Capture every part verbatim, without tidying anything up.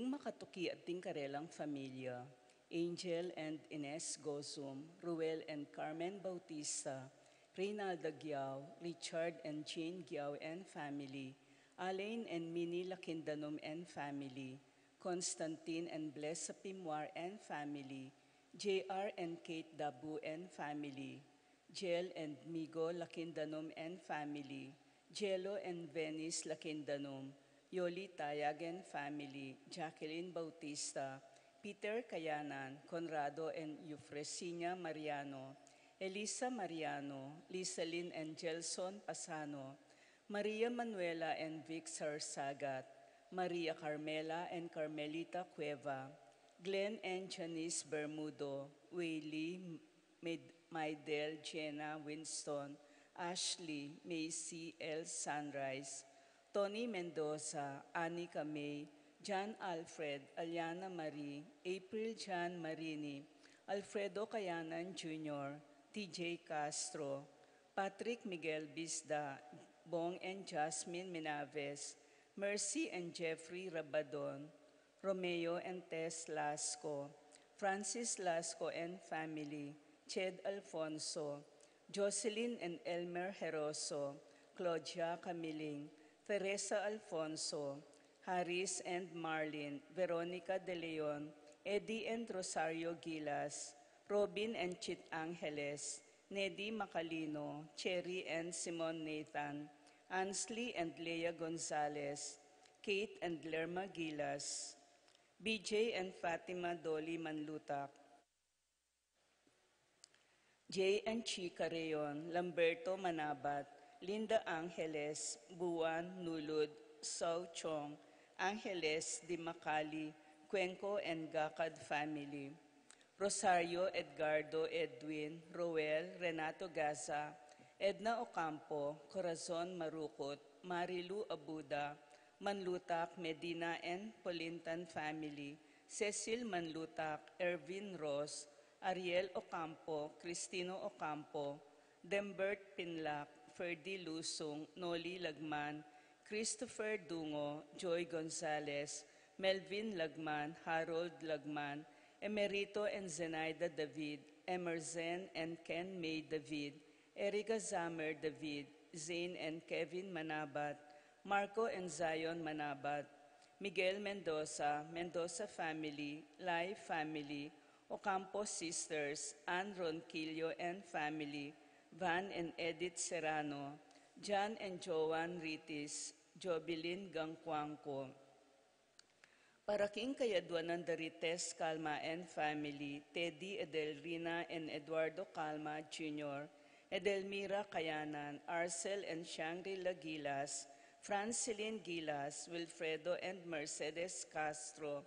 Ding makatuki at ding karelang familia, Angel and Ines Gozum, Ruel and Carmen Bautista, Reynalda Giao, Richard and Jean Giao and family, Alain and Minnie Lakindanum and family, Constantine and Blessa Pimwar and family, J R and Kate Dabu and family, Jel and Migo Lakindanum and family, Jelo and Venice Lakindanum, Yoli Tayag and family, Jacqueline Bautista, Peter Kayanan, Conrado and Eufresina Mariano, Elisa Mariano, Lisalin and Gelson Pasano, Maria Manuela and Vic Sarsagat, Maria Carmela and Carmelita Cueva, Glenn and Janice Bermudo, Whaley, Med- Maidel, Jenna, Winston, Ashley, Macy, El Sunrise, Tony Mendoza, Anika May, John Alfred, Aliana Marie, April John Marini, Alfredo Kayanan Junior, T J Castro, Patrick Miguel Bisda, Bong and Jasmine Minaves, Mercy and Jeffrey Rabadon, Romeo and Tess Lasco, Francis Lasco and family, Ched Alfonso, Jocelyn and Elmer Heroso, Claudia Camiling, Teresa Alfonso, Harris and Marlin, Veronica De Leon, Eddie and Rosario Gilas, Robin and Chit Angeles, Nedi Macalino, Cherry and Simon Nathan, Ansley and Lea Gonzalez, Kate and Lerma Gilas, B J and Fatima Dolly Manlutak, J and Chica Reon, Lamberto Manabat, Linda Angeles, Buan Nulud, Sau Chong, Angeles Dimacali, Cuenco and Gacad family, Rosario Edgardo Edwin, Roel Renato Gaza, Edna Ocampo, Corazon Marucut, Marilu Abuda, Manlutak Medina and Polintan family, Cecil Manlutak, Ervin Ross, Ariel Ocampo, Cristino Ocampo, Dembert Pinlac, Ferdy Lusung, Noli Lagman, Christopher Dungo, Joy Gonzalez, Melvin Lagman, Harold Lagman, Emerito and Zenaida David, Emerzen and Ken May David, Erica Zamer David, Zane and Kevin Manabat, Marco and Zion Manabat, Miguel Mendoza, Mendoza family, Lai family, Ocampo sisters, Ann Ronquillo and family, Van and Edith Serrano, John and Joan Ritis, Jobilin Gangcuangco. Para king kayadwanan da ri Tess Calma and family, Teddy, Edelrina and Eduardo Calma Junior, Edelmira Kayanan, Arcel and Shangri-La Gilas, Francilin Gilas, Wilfredo and Mercedes Castro,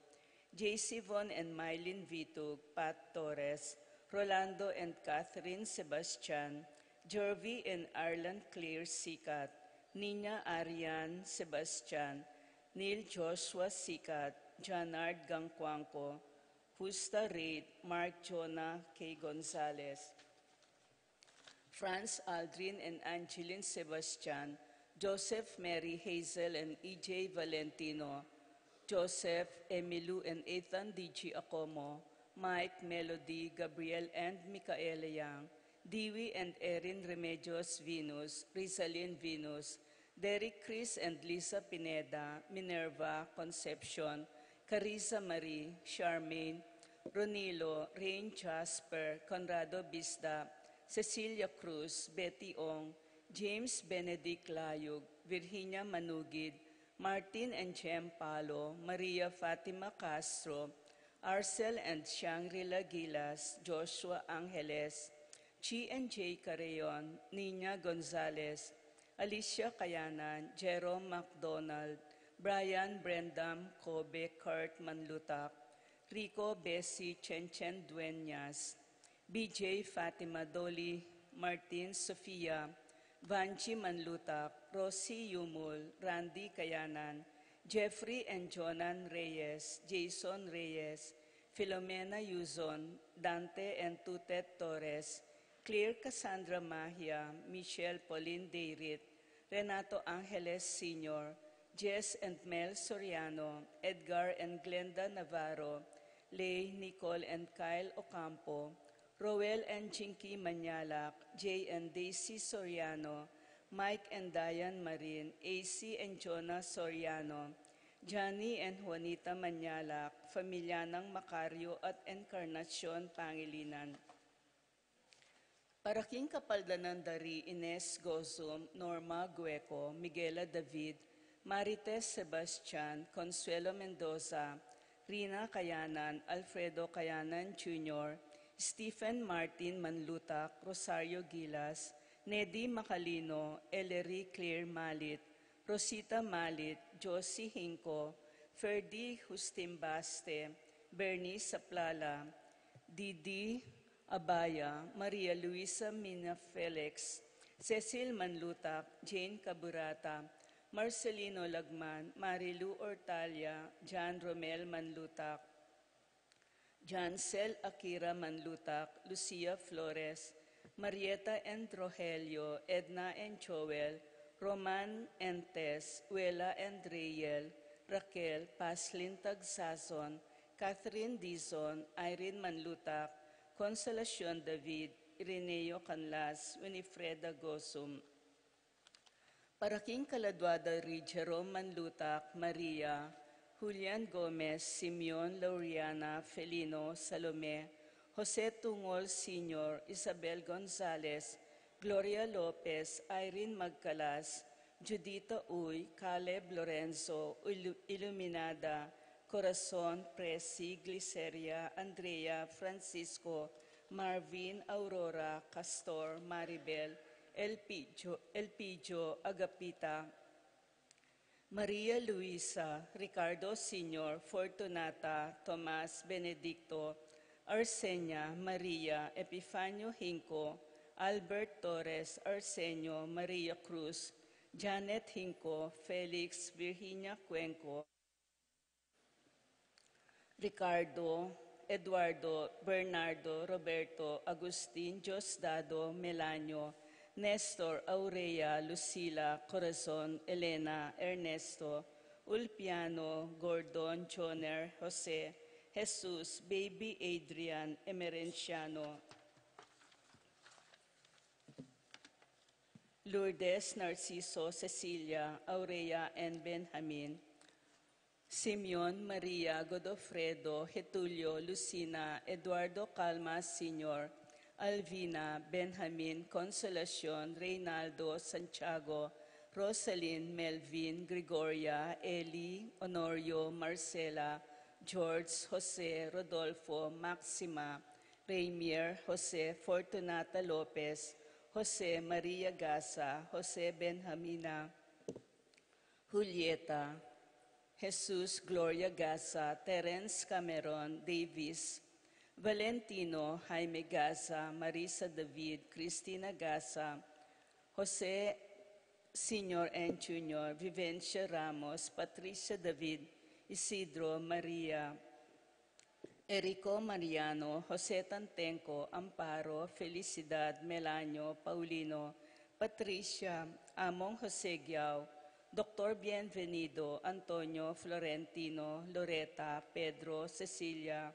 J C Von and Mylene Vitug, Pat Torres, Rolando and Catherine Sebastian, Jervy and Arlan Claire Sicat, Nina Arian Sebastian, Neil Joshua Sicat, Janard Gangcuangco, Justa Reid, Mark Jonah K. Gonzalez, Franz Aldrin and Angeline Sebastian, Joseph Mary Hazel and E J Valentino, Joseph Emilu and Ethan D G Acomo, Mike Melody, Gabriel and Micaela Yang, Dewey and Erin Remedios Venus, Rizalin Venus, Derek Chris and Lisa Pineda, Minerva Concepcion, Carissa Marie, Charmaine, Ronilo, Rain Jasper, Conrado Bisda, Cecilia Cruz, Betty Ong, James Benedict Layug, Virginia Manugid, Martin and Jem Palo, Maria Fatima Castro, Arcel and Shangri-La Gilas, Joshua Angeles, Chi and Jay Carreon, Nina Gonzalez, Alicia Kayanan, Jerome McDonald, Brian Brendam Kobe, Kurt Manlutak, Rico Bessie, Chen Chen Dueñas, B J Fatima Doli, Martin Sofia, Vanchi Manlutak, Rosie Yumul, Randy Kayanan, Jeffrey and Jonan Reyes, Jason Reyes, Filomena Yuzon, Dante and Tutet Torres, Claire Cassandra Mahia, Michelle Pauline Deirit, Renato Angeles Senior, Jess and Mel Soriano, Edgar and Glenda Navarro, Lay, Nicole and Kyle Ocampo, Roel and Jinky Manyalak, Jay and Daisy Soriano, Mike and Diane Marin, A C and Jonah Soriano, Johnny and Juanita Manyalak, pamilya nang Macario at Encarnacion Pangilinan. Para king kapaldanan da ri Ines Gozum, Norma Gueco, Miguela David, Marites Sebastian, Consuelo Mendoza, Rina Kayanan, Alfredo Kayanan Junior, Stephen Martin Manlutak, Rosario Gilas, Nedi Macalino, Ellery Claire Malit, Rosita Malit, Josie Hinco, Ferdy Justin Baste, Bernie Saplala, Didi Abaya, Maria Luisa Mina Felix, Cecil Manlutak, Jane Caburata, Marcelino Lagman, Marilu Ortalia, John Romel Manlutak, Jansel Akira Manlutak, Lucia Flores, Marieta and Rogelio, Edna and Joel, Roman and Tess, Wela and Reyel, Raquel, Paslin Tagsason, Catherine Dizon, Irene Manlutak, Consolacion David, Ireneo Canlas, Winifreda Gosum. Para king kaladua da ri Jerome Manlutak, Maria, Julian Gomez, Simeon, Lauriana, Felino, Salome, Jose Tungol Senior, Isabel Gonzalez, Gloria Lopez, Irene Magcalas, Judita Uy, Caleb Lorenzo, Ilu-, Iluminada, Corazon, Presi, Gliceria, Andrea, Francisco, Marvin, Aurora, Castor, Maribel, Elpidio, Elpidio, Agapita, Maria Luisa, Ricardo Senior, Fortunata, Tomas, Benedicto, Arsenia, Maria, Epifanio Hinco, Albert Torres, Arsenio, Maria Cruz, Janet Hinco, Felix, Virginia Cuenco, Ricardo, Eduardo, Bernardo, Roberto, Agustin, Diosdado, Melanio, Nestor, Aurea, Lucila, Corazon, Elena, Ernesto, Ulpiano, Gordon, Joner, Jose, Jesus, Baby, Adrian, Emerenciano, Lourdes, Narciso, Cecilia, Aurea, and Benjamin, Simeon, Maria, Godofredo, Getulio, Lucina, Eduardo Calma Senior, Alvina, Benjamin, Consolacion, Reynaldo, Santiago, Rosalyn, Melvin, Gregoria, Eli, Honorio, Marcela, George, Jose, Rodolfo, Maxima, Rainier, Jose, Fortunata Lopez, Jose, Maria Gasa, Jose, Benjamina, Julieta, Jesus, Gloria Gasa, Terence Cameron Davis, Valentino, Jaime Gasa, Marisa David, Cristina Gasa, Jose Senior and Junior, Vivencia Ramos, Patricia David, Isidro, Maria, Erico Mariano, Jose Tantenco, Amparo, Felicidad, Melanio, Paulino, Patricia, Among Jose Giao, Doctor Bienvenido, Antonio, Florentino, Loreta, Pedro, Cecilia,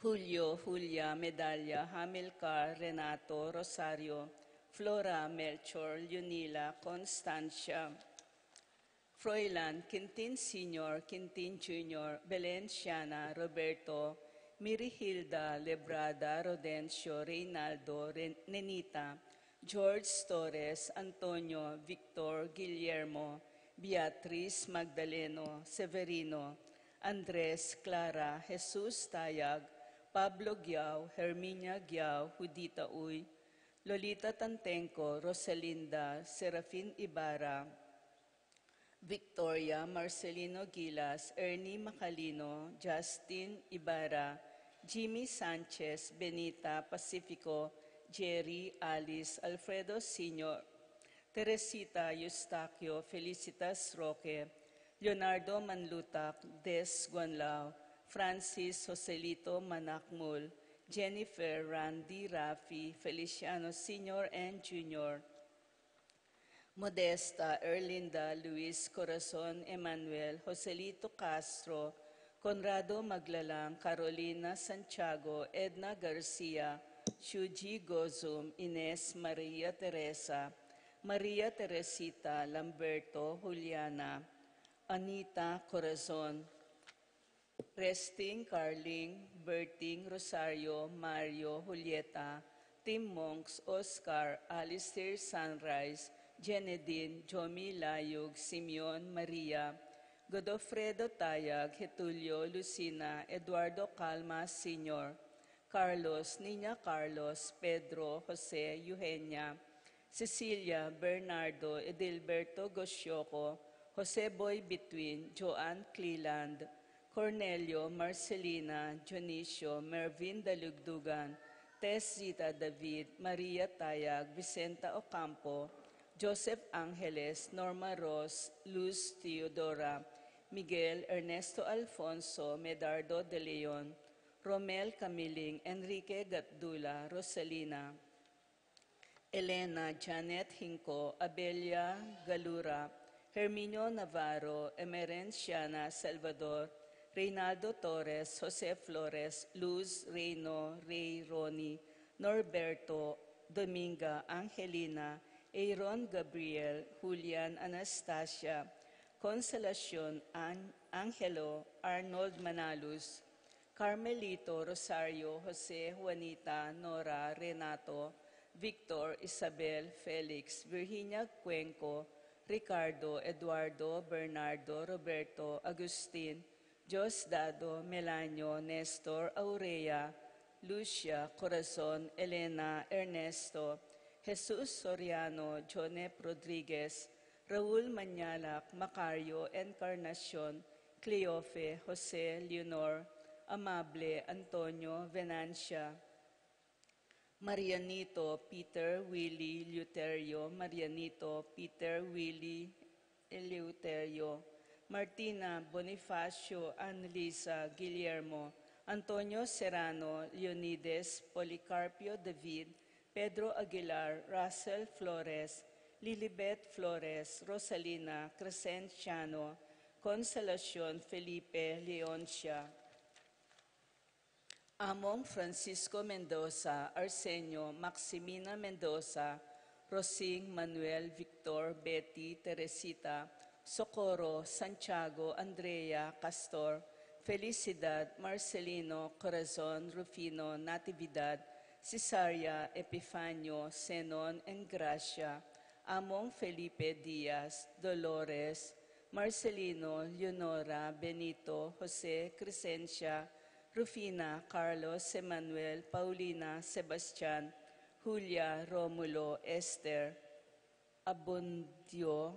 Julio, Julia, Medalia, Hamilcar, Renato, Rosario, Flora, Melchor, Leonila, Constancia, Froilan, Quintin Senior, Quintin Junior, Belen, Siana, Roberto, Mirihilda, Lebrada, Rodencio, Reynaldo, Ren-, Nenita, George Torres, Antonio, Victor, Guillermo, Beatriz, Magdaleno, Severino, Andres, Clara, Jesus Tayag, Pablo Giao, Herminia Giao, Judita Uy, Lolita Tantenco, Rosalinda, Serafin Ibarra, Victoria, Marcelino Gilas, Ernie Macalino, Justin Ibarra, Jimmy Sanchez, Benita Pacifico, Jerry, Alice, Alfredo Senior, Teresita Eustaquio, Felicitas Roque, Leonardo Manlutak, Des Guanlao, Francis Joselito Manakmul, Jennifer, Randy, Rafi, Feliciano Senior and Junior, Modesta, Erlinda, Luis, Corazon, Emmanuel, Joselito Castro, Conrado Maglalang, Carolina Santiago, Edna Garcia, Shuji Gozum, Ines, Maria Teresa, Maria Teresita, Lamberto, Juliana, Anita, Corazon, Resting, Carling, Berting, Rosario, Mario, Julieta, Tim Monks, Oscar, Alistair, Sunrise, Jenedine, Jomi, Layug, Simeon, Maria, Godofredo, Tayag, Getulio, Lucina, Eduardo, Calma Senior, Carlos, Niña Carlos, Pedro, Jose, Eugenia, Cecilia, Bernardo, Edilberto, Gosyoco, Jose Boy Between, Joanne Cleland, Cornelio, Marcelina, Dionisio, Mervin Dalugdugan, Tess Zita David, Maria Tayag, Vicenta Ocampo, Joseph Angeles, Norma Ross, Luz Theodora, Miguel, Ernesto Alfonso, Medardo de Leon, Romel Camiling, Enrique Gatdula, Rosalina, Elena, Janet Hinco, Abelia Galura, Herminio Navarro, Emerenciana Salvador, Reynaldo Torres, Jose Flores, Luz, Reino, Rey, Ronnie, Norberto, Dominga, Angelina, Aaron, Gabriel, Julian, Anastasia, Consolacion, An-, Angelo, Arnold Manalus, Carmelito, Rosario, Jose, Juanita, Nora, Renato, Victor, Isabel, Felix, Virginia, Cuenco, Ricardo, Eduardo, Bernardo, Roberto, Agustin, Diosdado, Melanio, Nestor, Aurea, Lucia, Corazon, Elena, Ernesto, Jesus, Soriano, Jonep, Rodriguez, Raul, Mañalac, Macario, Encarnacion, Cleofe, Jose, Leonor, Amable, Antonio, Venancia, Marianito, Peter, Willy, Eleuterio, Marianito, Peter, Willy, Eleuterio, Martina, Bonifacio, Annalisa, Guillermo, Antonio Serrano, Leonides, Policarpio, David, Pedro Aguilar, Russell Flores, Lilibet Flores, Rosalina, Crescenciano, Consolacion, Felipe, Leoncia, Among Francisco Mendoza, Arsenio, Maximina Mendoza, Rosing, Manuel, Victor, Betty, Teresita, Socorro, Santiago, Andrea, Castor, Felicidad, Marcelino, Corazon, Rufino, Natividad, Cesaria, Epifanio, Zenon, Engracia, Among Felipe Diaz, Dolores, Marcelino, Leonora, Benito, Jose, Crescencia, Rufina, Carlos, Emmanuel, Paulina, Sebastian, Julia, Romulo, Esther, Abundio,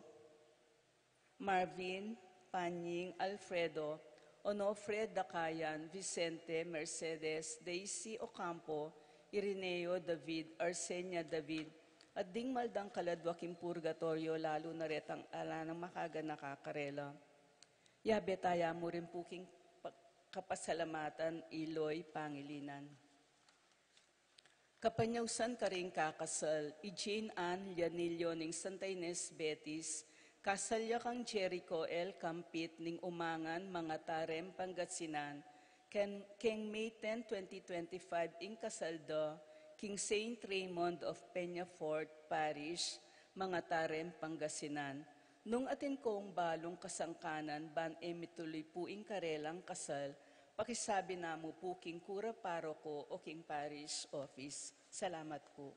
Marvin, Panying, Alfredo, Onofre, Dakayan, Vicente, Mercedes, Daisy Ocampo, Irineo David, Arsenia David, at ding maldang kaladwa king purgatoryo, lalu na retang ala nang makaganaka karela. Yabe taya mu rin pu king pa-, kapasalamatan, iloy, pangilinan. Kapanyausan karing kakasal, i Jean Ann Llanillo ning Santa Ines, Betis, kasal ya kang Jericho L. Campit ning Umangan, Mangatarem, Pangasinan, ken, keng May ten, twenty twenty-five, ing kasal da, king Saint Raymond of Peñafort Parish, Mangatarem, Pangasinan. Nung atin kong balung kasangkanan ban e mituloy pu ing karelang kasal, pakisabi na mu pu king kura paroko o king parish office. Salamat pu.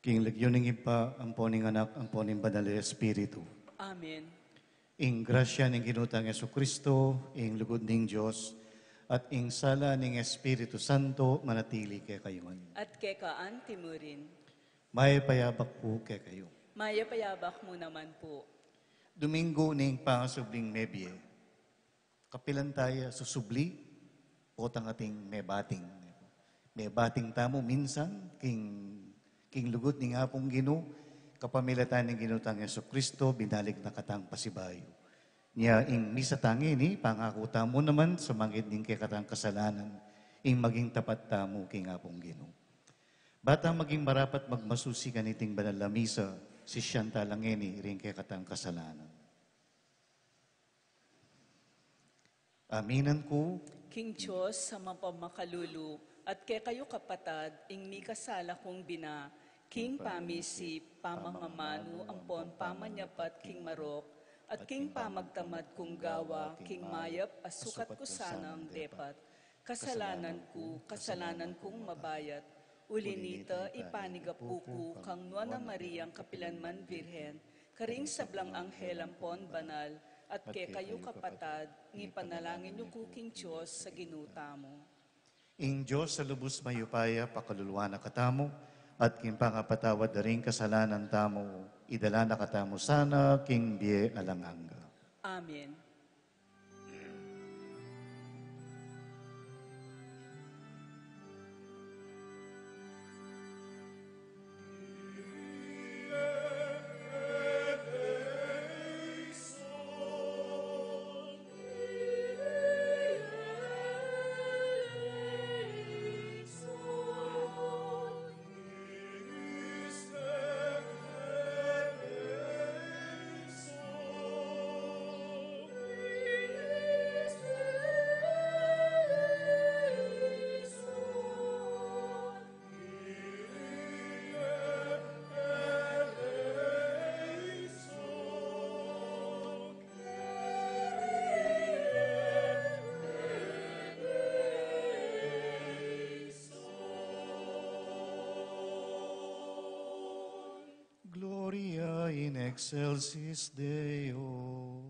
King lagyu ning Ibpa, ampo ning Anak, ampo ning Banal a Espiritu. Amen. Ing grasya ning Ginu tang Jesucristo, ing lugud ning Dios, at ing sala ning Espiritu Santo manatili kekayu ngan. At keka anti mu rin. Mayap a abak pu kekayu. Mayap a abak mu naman pu. Domingo ning pangasubling mebie. Kapilan taya susubli, potang ating mebating. Mebating tamu minsan, king, king lugud ning Apung Ginu, kapamilatan ning Ginu tang Jesucristo, binalik na katang pasibayu. Nya ing misa tang ini, pangaku tamu naman, sumangid ning kekatang kasalanan, ing maging tapat tamu king Apung Ginu. Bata maging marapat magmasusi kaniting banal a misa, sisian tala ngeni ring kekatang kasalanan. Aminan ku king Dios a mapamakalulu, at kekayu kapatad, ing mikasala kung bina, king pamisip, pamamamanu, ampon pamanyapat king marok, at king pamagtamad kung gawa, king mayap a sukat ku sanang depat. Kasalanan ku, kasalanan kung mabayat. Uli nita, ipanigapu ku kang Nuan a Mariang kapilan man Birhen, karing sablang anghel ampon banal, at kekayu kapatad, ngipanalangin yu ku king Dios a Ginu tamu. Ing Dios a lubus mayupaya pakaluluan na katamu, at king pangapatawad da ring kasalanan tamu, idala na katamu sana king bie alang angga. Amen. Gloria in excelsis Deo.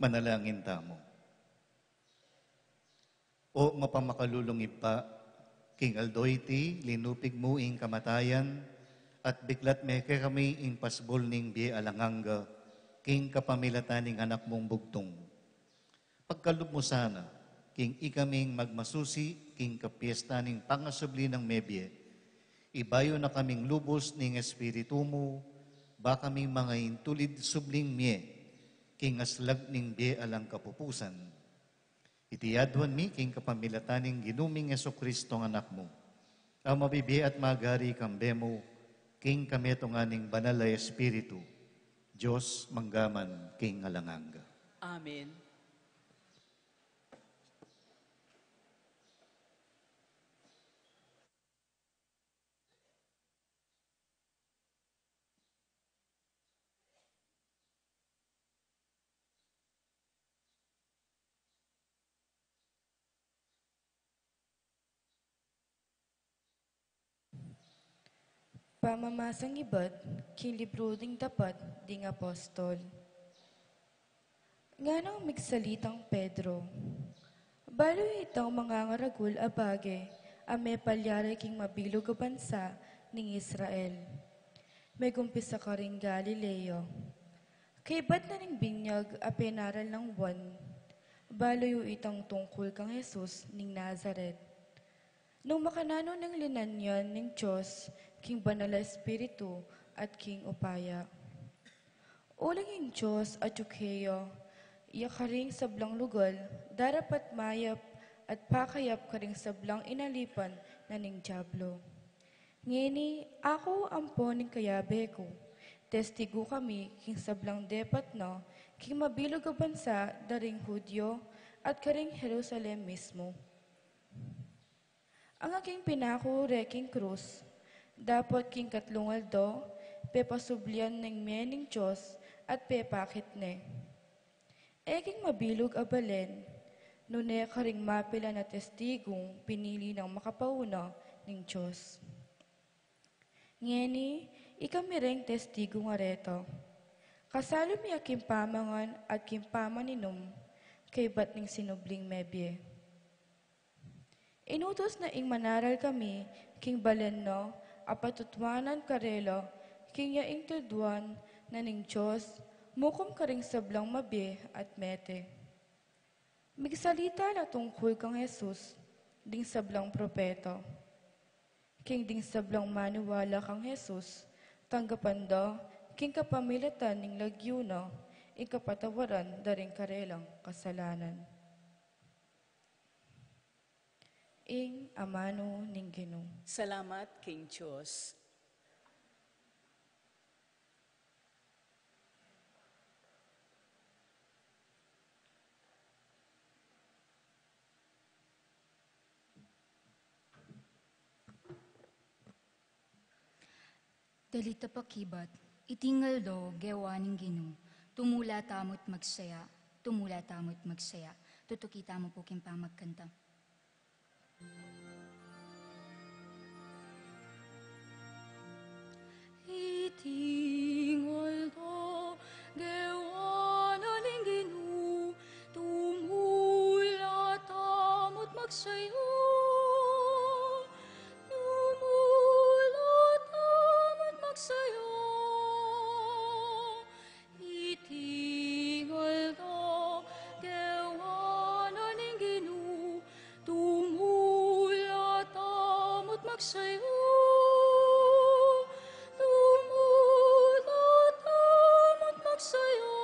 Manalangin tamu. O mapamakalulung Ibpa, king aldo iti linupig mu ing kamatayan, at biklat me kekami ing pasbul ning bie alang angga, king kapamilatan ning Anak mung bugtung. Pagkalub mu sana, king ikaming magmasusi king kapiesta ning pangasubli nang mebie, ibayu na kaming lubus ning Espiritu mu, ba kaming mangaintulid subling mie, king aslag ning bie alang kapupusan. Iti aduan mi king kapamilatan ning Ginu ming Jesucristo, Anak mu, a mabibie at magari kambe mu, king kametungan ning Banal a Espiritu, Dios mangga man king alang angga. Amen. Pamamasang ibat king libru ding Dapat ding Apostol. Nganang migsalitang Pedro, balu itang mangangaragul a bage a mepalyari king mabilug a bansa ning Israel. Megumpisa karing Galilea. Kaybat na ning binyag a penaral nang Juan, balu yu itang tungkul kang Jesus ning Nazaret. Nung makananu neng linanian ning Dios king Banal a Espiritu at king upaya. Uling ing Dios atiu keya, ya karing sablang lugal darapat mayap at pakayap karing sablang inalipan na ning Diablo. Ngeni, aku ampon ning kayabe ku, testigu kami king sablang depat na king mabilug a bansa da ring Judio at karing Jerusalem mismu. Ang aking pinaku re king krus, dapot king katlung aldo, pepasublian neng mie ning Dios at pepakit ne. E king mabilug a balen, nune karing mapilan a testigung pinili nang makapauna ning Dios. Ngeni, ikami reng testigu ngareta. Kasalu mi ya king pamangan at king pamaninum, kaybat ning sinubling mebie. Inutus na ing manaral kami king balen na a patutuanan karela king yaing tulduan na ning Dios, mukum karing sablang mabie at mete. Migsalita la tungkul kang Jesus ding sablang propeta. King ding sablang maniwala kang Jesus, tanggapan da king kapamilatan ning lagyu na ing kapatawaran da ring karelang kasalanan. Ing amanu ning Ginu. Salamat king Dios. Dalit a pakibat, iti ngaldo gewa ning Ginu, tumula tamu't magsaya, tumula tamu't magsaya. Tutuki tamu pu king pamagkanta. Iti ngaldo gewa na ning Ginu, tumula tamu't magsaya. Tumula tamu't magsaya. Iti ngaldo gewa na ning Ginu, tumula tamu't magsaya. Tumula tamu't magsaya.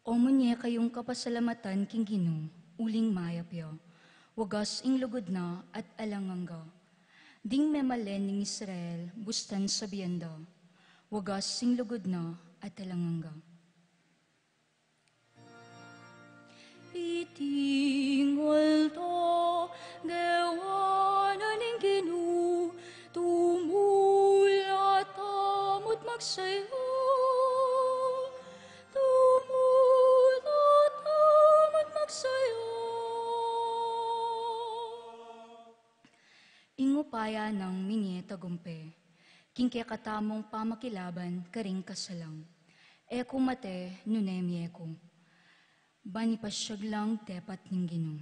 O munye kayung kapasalamatan king Ginu, uling mayap ya. Wagas ing lugud na at alang angga. Ding memalen ning Israel, bustan sabian da, wagas ing lugud na at alang angga. Iti ngaldo gewa na ning Ginu, tumula tamu't magsaya. Tumula tamu't magsaya. Ing upaya nang minye tagumpe king kekatamung pamakilaban karing kasalang. E ku mate nune mie ku, ban ipasyag lang depat ning Ginu.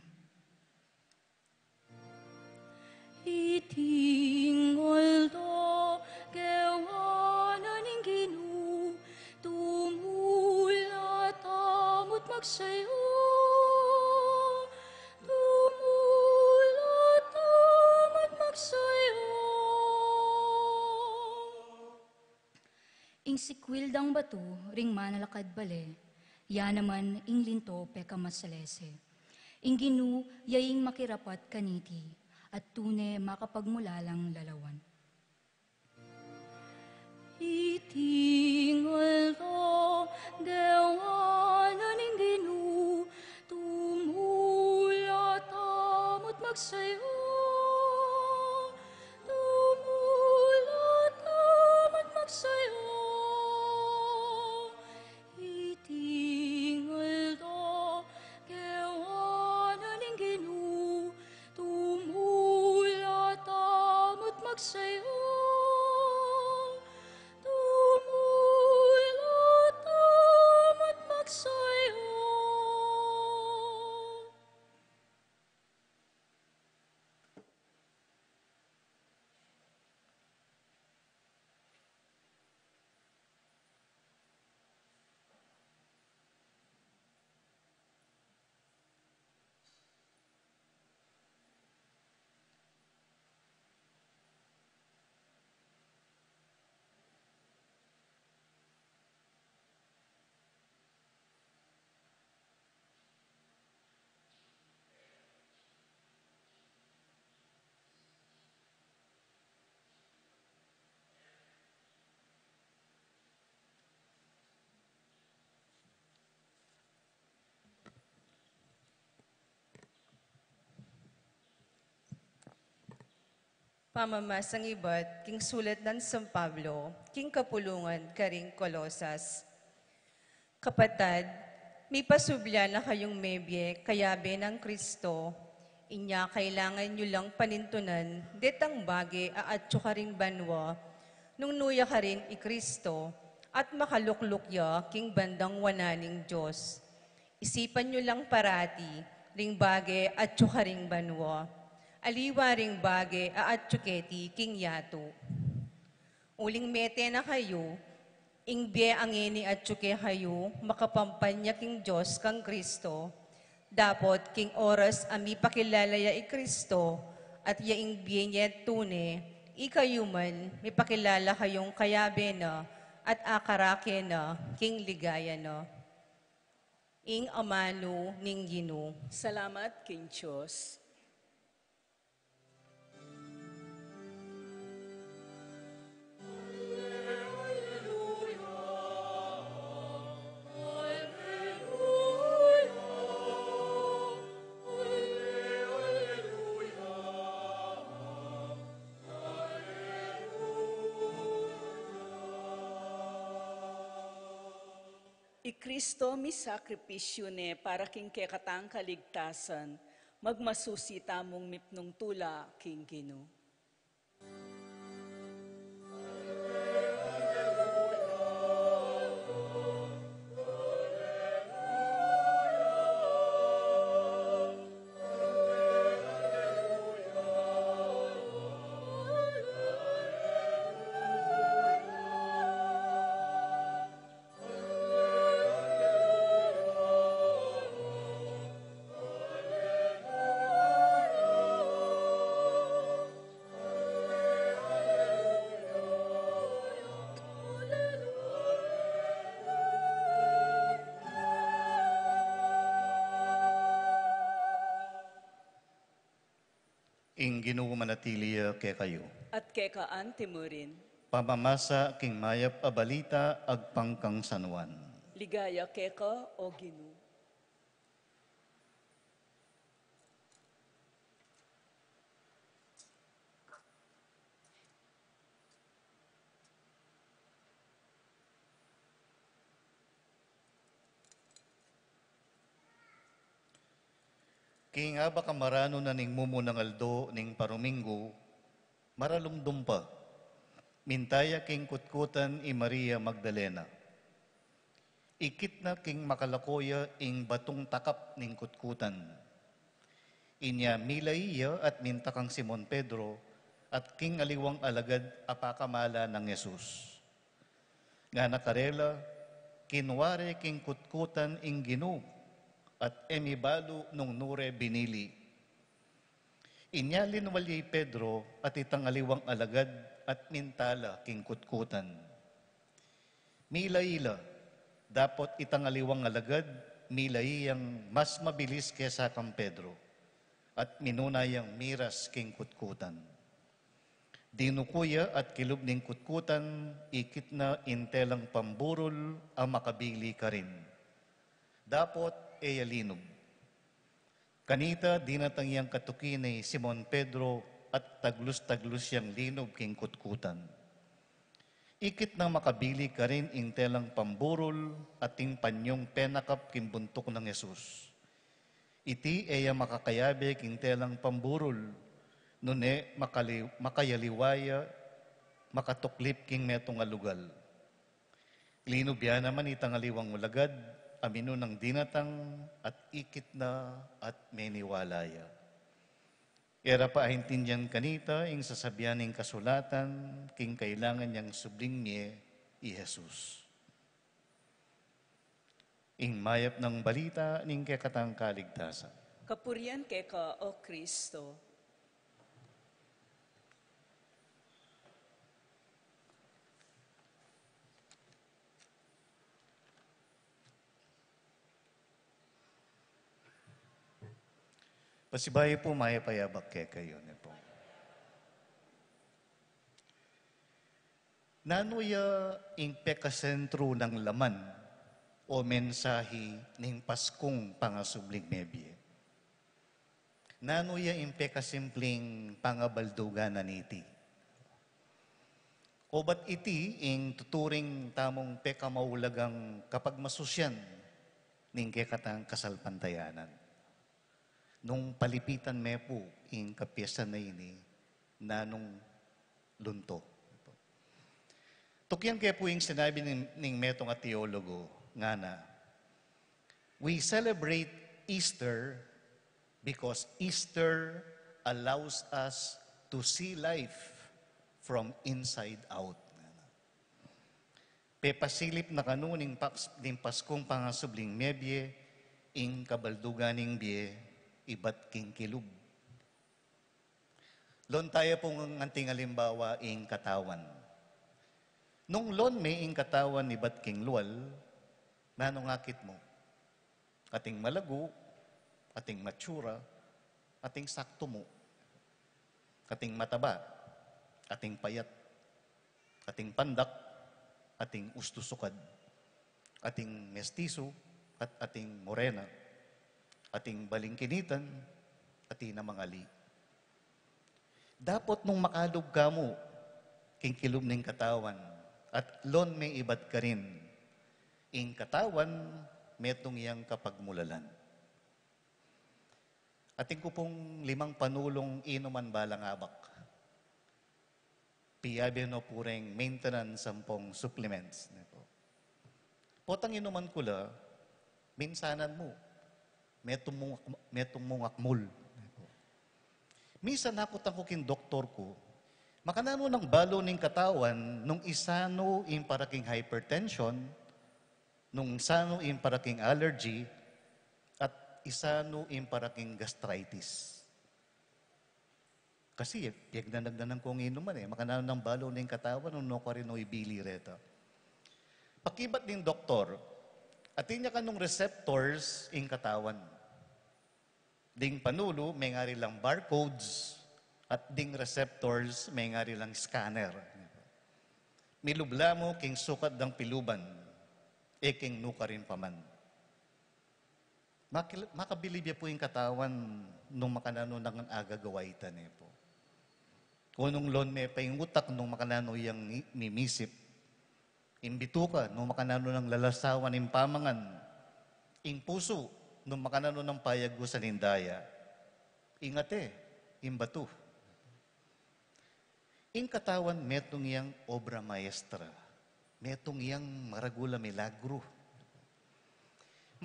Iting aldo, gewa na ning Ginu, tumula tamu't magsaya, tumula tamu't magsaya. Ing sikwil dang batu ring manalakad bale, ya naman ing linto pekamasalese. Ing Ginu ya ing makirapat kaniti, at tune makapagmulalang lalawan. Iting aldo, gewa na ning Ginu, tumula tamu't magsaya, tumula tamu't magsaya. Iting aldo, gewa na ning Ginu, tumula tamu't magsaya, tumula tamu't magsaya. Pamamasang ibat king sulat nang San Pablo king kapulungan karing Colosas. Kapatad, mipasubli na kayung mebie kayabe nang Kristo. Inya kailangan yu lang panintunan detang bage a atyu karing banua, nung nu ya karin i Kristo, at makalukluk ya king bandang wanan ning Dios. Isipan yu lang parati ring bage atyu karing banua, aliwa ring bage a atyu keti king yatu. Uling mete na kayu, ing bie a ngeni atyu kekayu, makapampanya king Dios kang Kristo. Dapot king oras a mipakilala ya i Kristo, at ya ing bie ne tune, ikayu man, mipakilala kayung kayabe na, at akarake na king ligaya na. Ing amanu ning Ginu. Salamat king Dios. I Kristo misakripisyu ne para king kekatang kaligtasan, magmasusi tamung mipnung tula king Ginu. Ing Ginu manatili ya kekayu. At keka anti mu rin. Pamamasa king mayap a balita agpang kang San Juan. Ligaya keka, o Ginu. King abak a maranu na ning mumunang aldo ning paruminggu, maralumdum pa, minta ya king kutkutan i Maria Magdalena. Ikit na king makalako ya ing batung takap ning kutkutan. Inya milai ya at minta kang Simon Pedro at king aliwang alagad a pakamala nang Jesus. Ngana karela, kinua re king kutkutan ing Ginu at e mi balu nung nu re binili. Inya linwal ya i Pedro at itang aliwang alagad at minta la king kutkutan. Milai la, dapot itang aliwang alagad milai yang mas mabilis kesa kang Pedro, at minuna yang miras king kutkutan. Dinuku ya at kilub ning kutkutan, ikit na ing telang pamburul a makabili karin. Dapot e ya linub. Kanita dinatang yang katuki nang Simon Pedro at taglus-taglus yang linub king kutkutan. Ikit nang makabili karin ing telang pamburul at ing panyung penakap king buntuk nang Jesus. Iti e ya makakayabe king telang pamburul, nune makali-, makayaliwa ya, makatuklip king metung a lugal. Linub ya naman itang aliwang alagad a minunang dinatang at ikit na at meniwala ya. E ra pa aintindian kanita ing sasabian ning kasulatan king kailangan yang subling mie i Jesus. Ing mayap nang balita ning kekatang kaligtasan. Kapurian keka, O Kristo. Pasibayu pu, mayap a abak kekayu, ne pu. Nanu ya ing pekasentru nang laman o mensahi ning Paskung pangasubling mebie? Nanu ya ing pekasimpleng pangabaldugan na niti? O ba't iti ing tuturing tamung pekamaulagang kapagmasusian ning kekatang kasalpantayanan? Nung palipitan me pu ing kapiestan a ini, nanung lunto? Tukian ke pu ing sinabi ning, ning metung a teologo, ngana, "We celebrate Easter because Easter allows us to see life from inside out." Pepasilip na kanu ning Pas-, ning Paskung pangasubling mebie ing kabaldugan ning bie ibat king kilub. Loan taya pung anting alimbawa ing katawan. Nung loan me ing katawan ibat king lual, nanung akit mu? Ating malagu, ating matsura, ating saktu mu, ating mataba, ating payat, ating pandak, ating ustusukad, ating mestisu, at ating morena, ating balingkinitan, ating namangali. Dapot nung makalub ka mu king kilub ning katawan at loan me ibat karin, ing katawan metung yang kapagmulalan. Atin ku pung limang panulung inuman balang abak. Piyabe no pu reng maintenance ampong supplements, ne pu. Potang inuman ku la, minsanan mu, metung mung ak-, metung mung akmul, ne pu. Minsan akutan ku king doktor ku, makananu nang balu ning katawan nung isanu ing para king hypertension, nung isanu ing para king allergy, at isanu ing para king gastritis. Kasi, eh, piyagdanagdanan kung inuman, eh. Makananu nang balu ning katawan nung nukarin no ibili reta. Pakibat ning doktor, atin ya kanung receptors ing katawan. Ding panulu, mengari lang barcodes, at ding receptors, mengari lang scanner. Milub la mu king sukat dang piluban, e king nukarin pa man. Makil-, makabilib ya pu ing katawan nung makananu nang agagawa ita, ne pu. O nung loan me pa ing utak nung makananu yang i-, mimisip. Ing bituka nung makananu nang lalasawan ing pamangan. Ing pusu nung makananu nang payagusan ing daya. Ing ate, ing batu. Ing katawan metung yang obra maestra, metung yang maragul a milagru.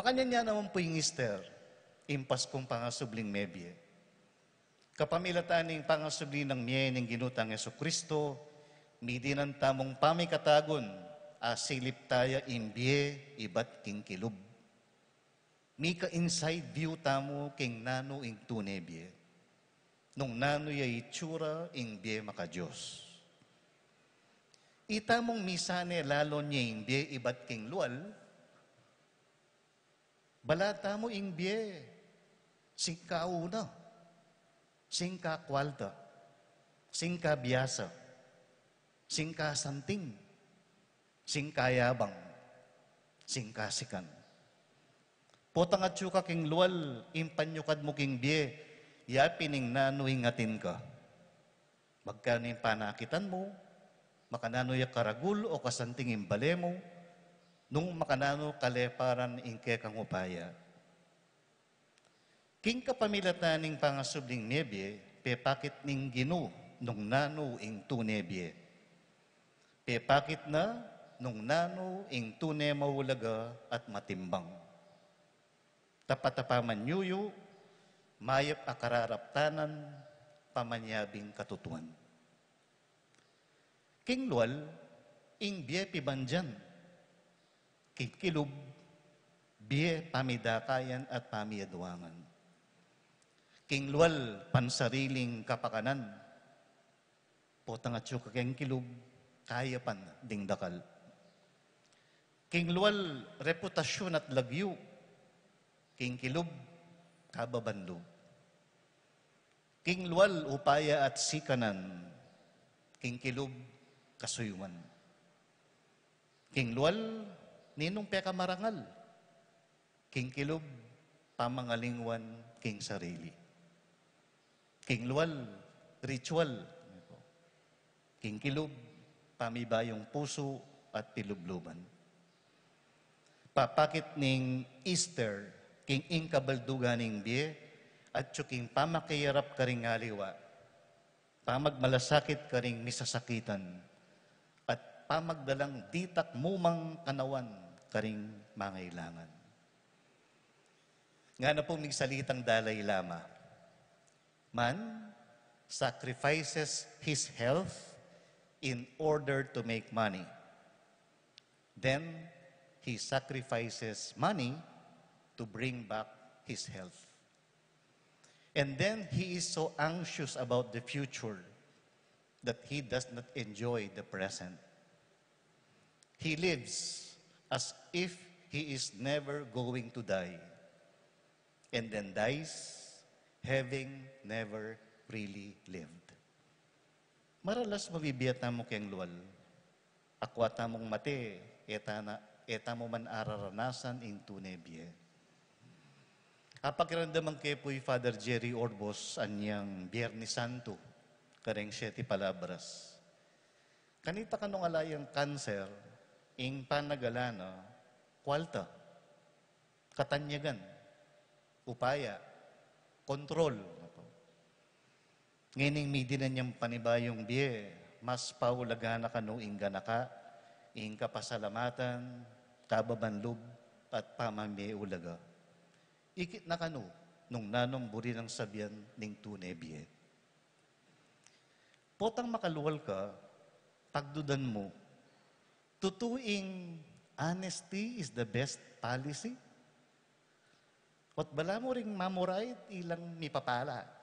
Makanyan ya naman pu ing Easter, ing Paskung pangasubling mebie. Kapamilatan ning pangasubli nang mie ning Ginu tang Jesucristo, midinan tamung pamikatagun, asilip taya ing bie ibat king kilub. Mika inside view tamu king nanu ing tune bie. Nung nanu ya itsura ing bie maka-Dios. Itamung misane lalo ne ing bie ibat king lual, bala tamu ing bie singka una, singka kwalta, singka biasa, singka santing, singka yabang, singka sikan. Potang atyu ka king lual, ing panyukad mu king bie, ya pin ing nanu ing atin ka. Magkanu ing panakitan mu, makananu ya karagul o kasanting ing bale mu, nung makananu kaleparan ing kekang upaya. King kapamilatan ning pangasubling mebie, pepakit ning Ginu nung nanu ing tune bie. Pepakit na nung nanu ing tune maulaga at matimbang. Tapat a pamanyuyu, mayap a kararaptanan, pamanyabing katutuan. King lual, ing bie pibandian. King kilub, bie pamidakayan at pamiyaduangan. King lual, pansariling kapakanan. Potang atyu ka king kilub, kayapan ding dakal. King lual, reputasyun at lagyu. King kilub, kababan lub. King lual, upaya at sikanan. King kilub, kasuyuan. King lual, ninung pekamarangal. King kilub, pamangalingwan king sarili. King lual, ritual. King kilub, pamibayung pusu at pilubluban. Papakit ning Easter, king ing kabaldugan ning bie, atyu king pamakiyarap karing aliwa, pamagmalasakit karing misasakitan, at pamagdalang ditak mumang kanawan karing mangailangan. Ngana pung migsalitang Dalai Lama, man sacrifices his health in order to make money. Then he sacrifices money to bring back his health. And then he is so anxious about the future that he does not enjoy the present. He lives as if he is never going to die, and then dies having never really lived. Maralas mabibie tamu keng lual. Akua tamung mate, e ta na, e tamu man araranasan ing tune bie. Apakiramdaman ke pu i Father Jerry Orbos anyang Biernes Santo, kareng Siete Palabras. Kanita kanu ala yang kanser, ing panagala na, kwalta, katanyagan, upaya, kontrol. Ngening midinan yang panibayung bie, mas paulagan na kanu ing ganaka, ing kapasalamatan, kababan lub, at pamamie ulaga. Ikit na kanu nung nanung buri nang sabian ning tune bie. Potang makalual ka, pagdudan mu, tutu ing honesty is the best policy? Ot bala mu ring mamurait ilang mipapala.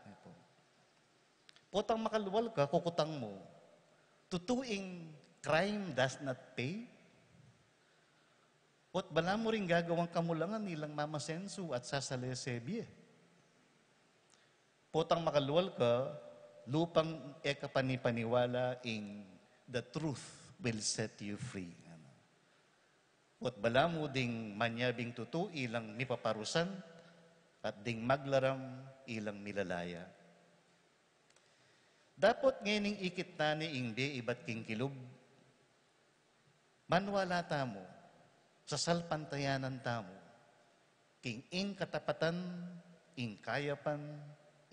Potang makalual ka, kukutang mu, tutu ing crime does not pay? Ot bala mu ring gagawang kamulangan ilang mamasensu at sasalese bie? Potang makalual ka, lupang e ka panipaniwala ing the truth will set you free. Ot bala mu ding manyabing tutu ilang mipaparusan, at ding maglaram ilang milalaya. Dapot ngening ikit na ne ing bie ibat king kilub, maniwala tamu, sasalpantayanan tamu, king ing katapatan, ing kayapan,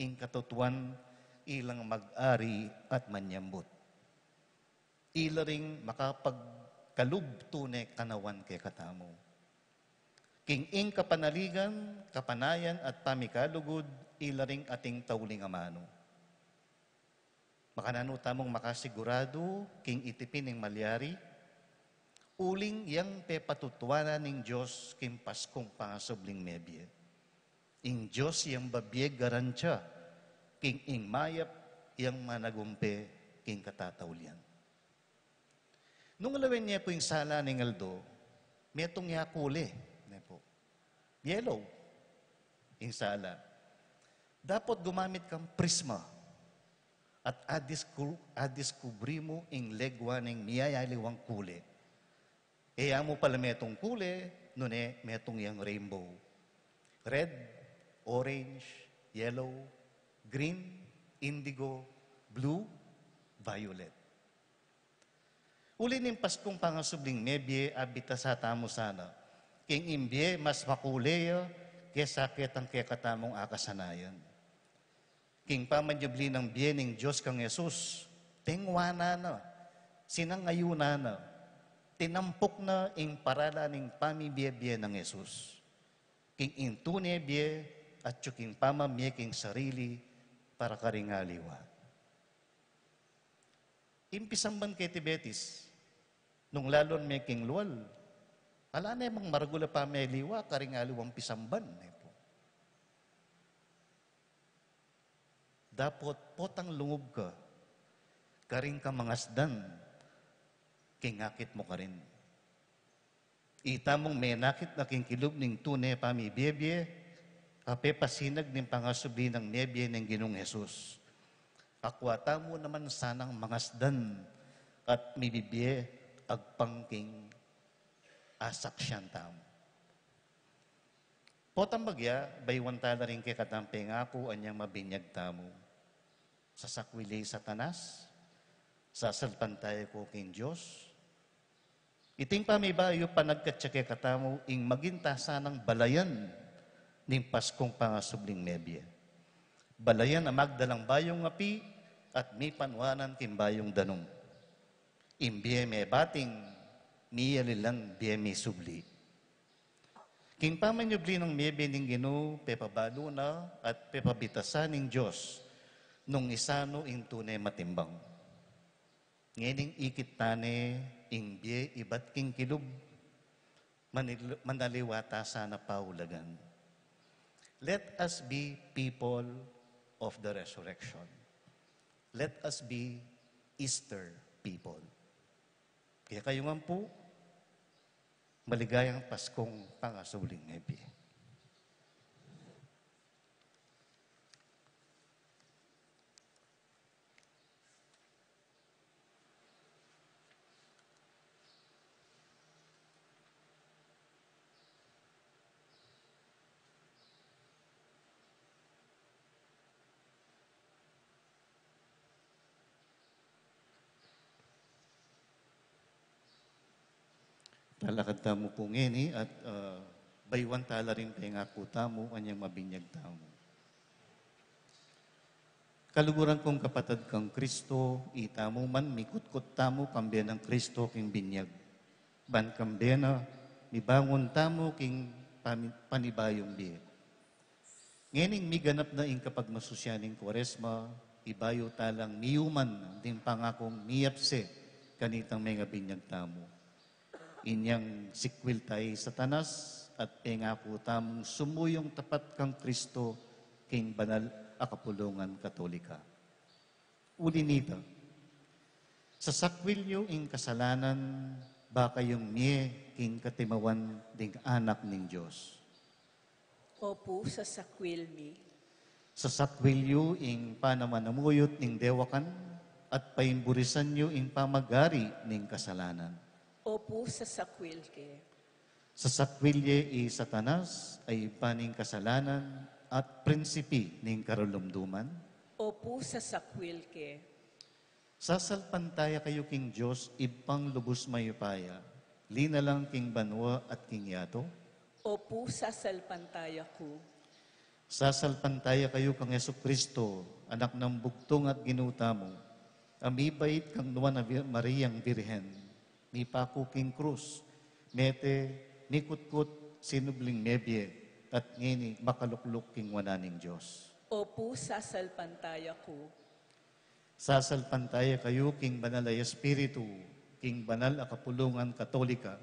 ing katutuan, ilang mag-ari at manyambut. Ila ring makapagkalub tune kanawan kekatamu. King ing kapanaligan, kapanayan at pamikalugud, ila ring ating tauling amanu. Makananu tamung makasiguradu king iti pin ing malyari, uling yang pepatutuanan ning Dios king Paskung pangasubling mebie. Ing Dios yang babie garantiya king ing mayap yang managumpe king katataulian. Nung lawen ye pu ing sala ning aldo, metung ya kule, ne pu. Yellow ing sala. Dapot gumamit kang prisma at adisku-, adiskubri mu ing legwa ning miyayaliwang kule. E ya mu pala metung kule, nune metung yang rainbow. Red, orange, yellow, green, indigo, blue, violet. Uli ning Paskung pangasubling mebie, abitasa tamu sana king ing bie mas makule ya kesa ketang kekatamung akasanayan. King pamanyubli nang bie ning Dios kang Jesus, tengwanan na, sinangayunan na, tinampuk na ing paralan ning pamibie-bie nang Jesus. King ing tune bie, atyu king pamamie king sarili para karing aliwa. Ing pisamban keti Betis, nung lalon me king lual, ala ne mang maragul a pameliwa karing aliwang pisamban, ne pu. Dapot potang lungub ka karing kamangasdan king akit mu karin. Itamung menakit na king kilub ning tune pamibie-bie, a pepasinag ning pangasubli nang mebie ning Ginung Jesus. Akua tamu naman sanang mangasdan at mibibie agpang king asaksian tamu. Potang bagya, bayuan tala ring kekatang pengaku anyang mabinyag tamu. Sasakwil ya i Satanas, sasalpantaya ku king Dios. Iting pamibayu panagkatsa kekatamu ing maging ta sanang balayan ning Paskung pangasubling mebie. Balayan a magdalang bayung api at mipanwanan king bayung danum. Ing bie mebating, miyalilan bie misubli. King pamanyubli nang mebie ning Ginu, pepabalu na at pepabitasa ning Dios nung isanu ing tune matimbang. Ngening ikit tane ing bie ibat king kilub, manil-, manaliwa ta sana paulagan. Let us be people of the resurrection. Let us be Easter people. Kekayu ngan pu, maligayang Paskung pangasubling mebie. Talakad tamu pu ngeni at, ah, bayuan tala ring pengaku tamu anyang mabinyag tamu. Kaluguran kung kapatad kang Kristo, itamu man mikutkut tamu kambe nang Kristo king binyag. Ban kambe na mibangun tamu king pami-, panibayung bie. Ngening miganap na ing kapagmasusian ning Kuaresma, ibayu talang miyuman ding pangakung miyapse kanitang mengabinyag tamu. Inyang sikwil ta i Satanas at pengaku tamung sumuyung tapat kang Kristo king banal a kapulungan Katolika. Uli nita, sasakwil yu ing kasalanan, ba kayung mie king katimawan ding anak ning Dios. Opu, sasakwil mi. Sasakwil yu ing panamanamuyut ning dewakan, at paimburisan yu ing pamagari ning kasalanan. Opu, sasakwil ke. Sasakwil ye i Satanas a ibpa ning kasalanan at prinsipi ning karulumduman. Opu, sasakwil ke. Sasalpantaya kayu king Dios, Ibpang lubus mayupaya, linalang king banua at king yatu. Opu, sasalpantaya ku. Sasalpantaya kayu kang Jesucristo, Anak nang bugtung at Ginu tamu, a mibait kang Nuan a Vir-, Mariang Birhen, mipaku king krus, mete, mikutkut, sinubling mebie, at ngeni makalukluk king wanan ning Dios. Opu, sasalpantaya ku. Sasalpantaya kayu king Banal a Espiritu, king banal a kapulungan Katolika,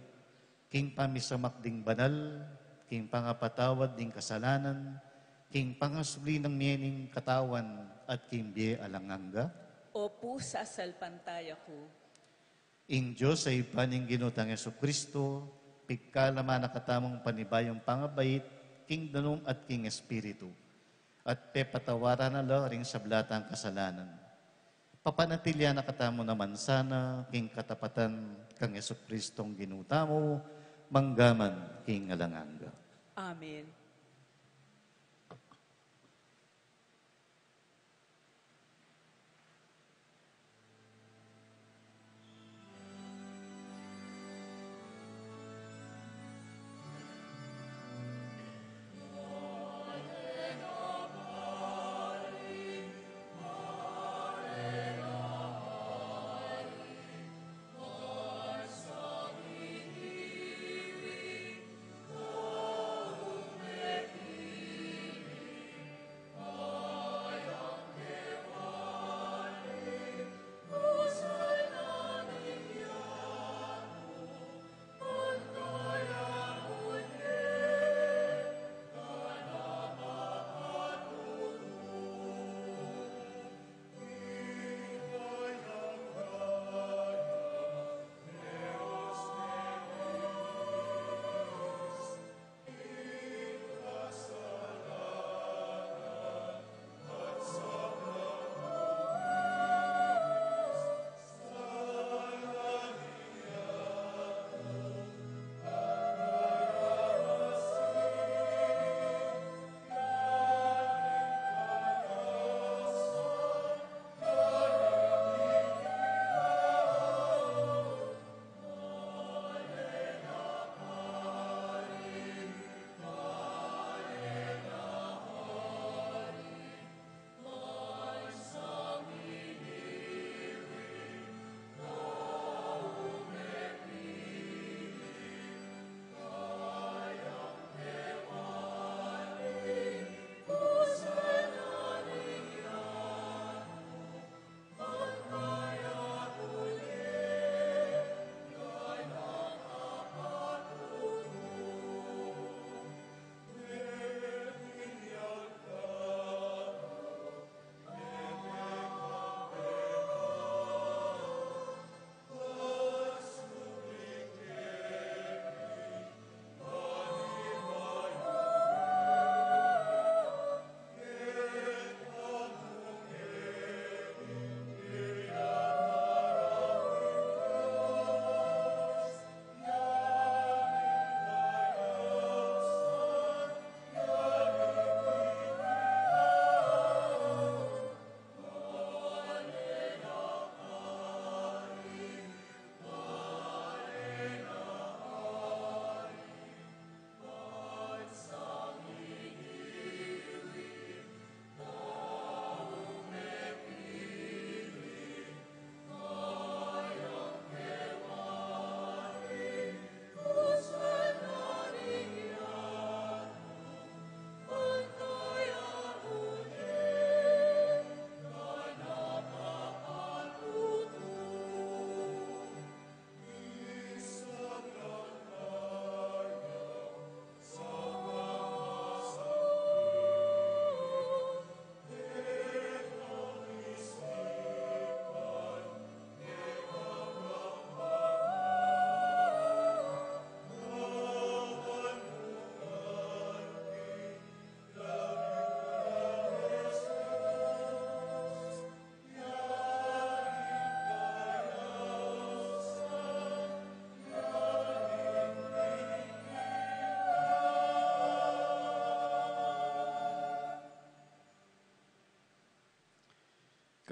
king pamisamak ding banal, king pangapatawad ding kasalanan, king pangasubli nang mie ning katawan, at king bie alang angga. Opu, sasalpantaya ku. Ing Dios a Ibpa ning Ginu tang Jesucristo, pigkalaman na katamung panibayung pangabait, king danum at king espiritu, at pepatawaran na la ring sabla tang kasalanan. Papanatilian na katamu naman sana king katapatan kang Jesucristong Ginu tamu, manggaman king alang angga. Amen.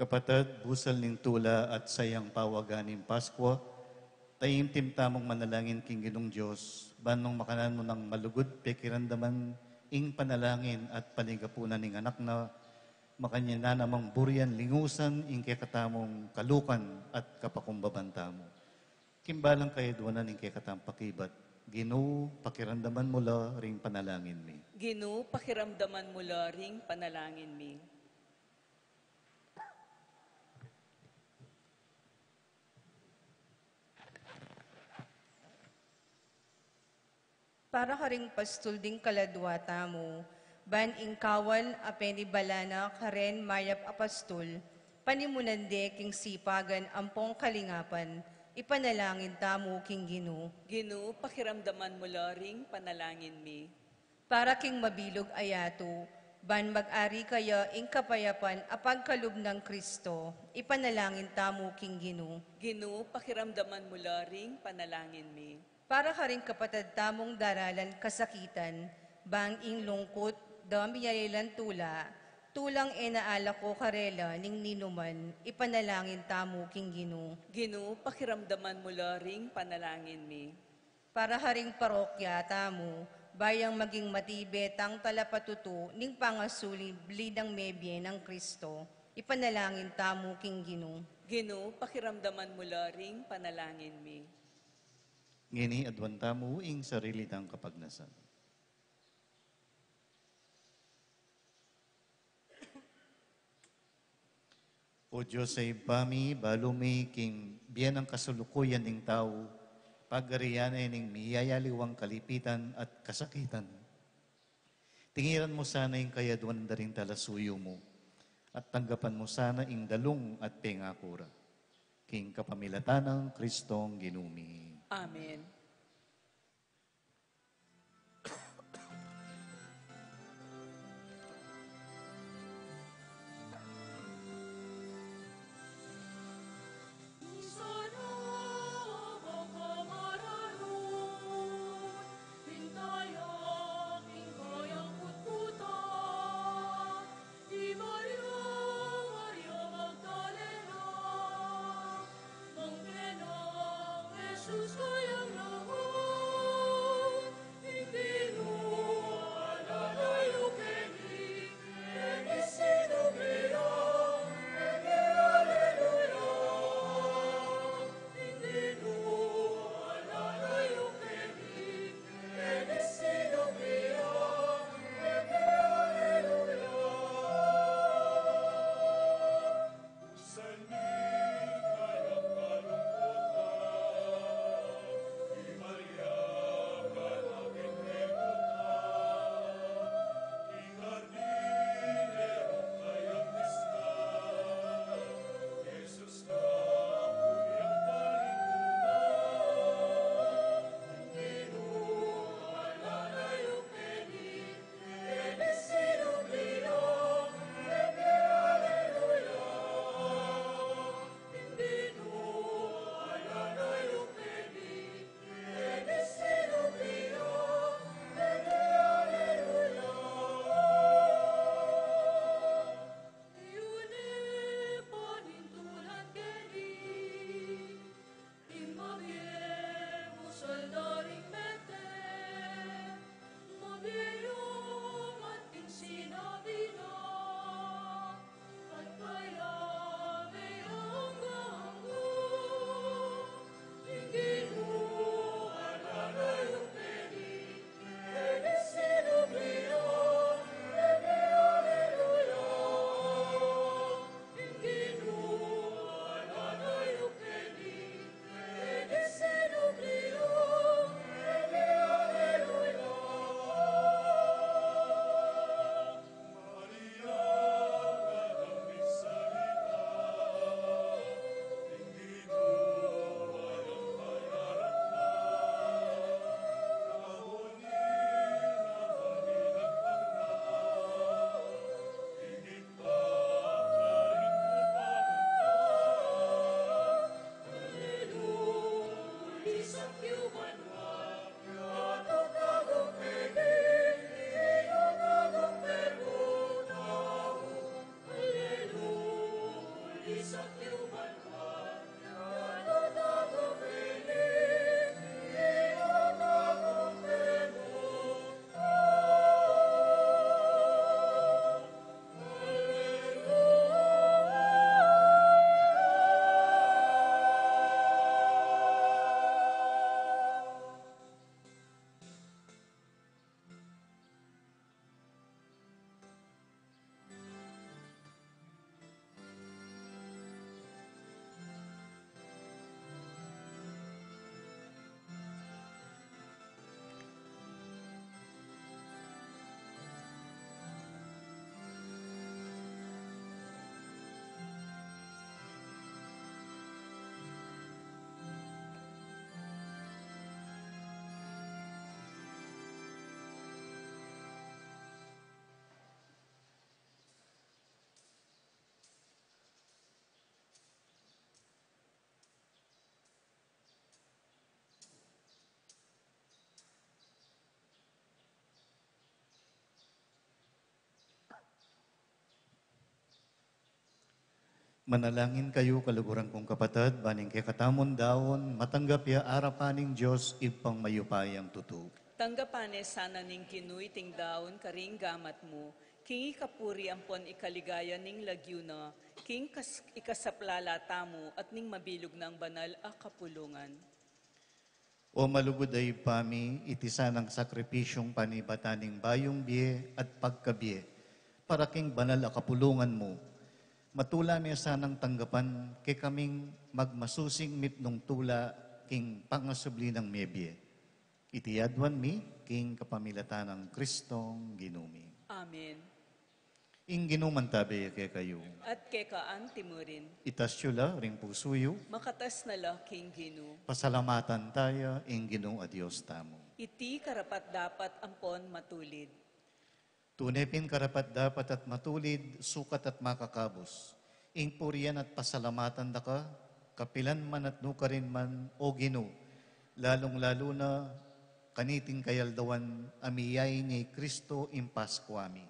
Kapatad, busal ning tula at sayang pawagan ning Paskua, taimtim tamung manalangin king Ginung Dios, ban nung makanan mu nang malugud pekiramdaman ing panalangin at panigapunan ning Anak na, makanyan na namang burian lingusan ing kekatamung kalukan at kapakumbaban tamu. King balang kayadwanan ning kekatamung pakibat, Ginu, pakiramdaman mu la ring panalangin mi. Ginu, pakiramdaman mu la ring panalangin mi. Para karing pastul ding kaladua tamu, ban ing kawal a penibala na karen mayap a pastul, panimunan de king sipagan ampong kalingapan, ipanalangin tamu king Ginu. Ginu, pakiramdaman mu la ring panalangin mi. Para king mabilug a yatu, ban mag-ari kaya ing kapayapan a pagkalub nang Kristo, ipanalangin tamu king Ginu. Ginu, pakiramdaman mu la ring panalangin mi. Para karing kapatad tamung daralan kasakitan, bang ing lungkut, da miyarilan tula, tulang e na alako karela ning ninuman, ipanalangin tamu king Ginu. Ginu, pakiramdaman mu la ring panalangin mi. Para karing parokya tamu, bayang maging matibe tang talapatutu ning pangasuli bli nang mebie nang Kristo, ipanalangin tamu king Ginu. Ginu, pakiramdaman mu la ring panalangin mi. Ngeni aduan tamu ing sarili tang kapagnasan. O Dios a Ibpa mi, balu mi king bie nang kasulukuyan ning tau, pagarian ne ning miyayaliwang kalipitan at kasakitan. Tingiran mu sana ing kayaduan da ring talasuyu mu, at tanggapan mu sana ing dalung at pengaku ra. King kapamilatan nang Kristong Ginu mi. Amen. Manalangin kayu, kaluguran kung kapatad, ban ing kekatamung daun matanggap ya arapan ning Dios Ibpang mayupayang tutu. Tanggapan ne sana ning Ginu iting daun karing gamat mu, king ikapuri ampon ikaligaya ning lagyu na, king kas-, ikasaplala tamu at ning mabilug nang banal a kapulungan. O malugud a Ibpa mi, iti sanang sakripisyung panibatan ning bayung bie at pagkabie, para king banal a kapulungan mu, matula ne sanang tanggapan kekaming magmasusing mitmung tula king pangasubli nang mebie. Iti aduan mi king kapamilatan nang Kristong Ginu mi. Amen. Ing Ginu mantabe ya kekayu. At keka anti mu rin. Itas yu la ring pusu yu. Makatas na la king Ginu. Pasalamatan taya ing Ginu a Dios tamu. Iti karapat-dapat ampon matulid. Tune pin karapat-dapat at matulid, sukat at makakabus, ing purian at pasalamatan da ka, kapilan man at nukarin man, O Ginu, lalung-lalu na kaniting kayaldawan a miyain ya i Kristo ing Paskua mi.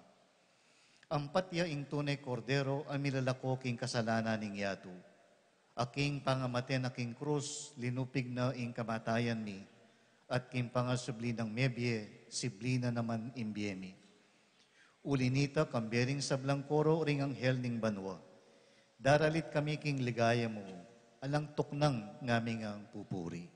Ampat ya ing tune Kordero a milalako king kasalanan ning yatu, a king pangamate na king krus, linupig na ing kamatayan mi, at king pangasubli nang mebie, sibli na naman ing bie mi. Uli nita, kambe ring sablang koro ring anghel ning banua, daralit kami king ligaya mu, alang tuknang ngaming ang pupuri.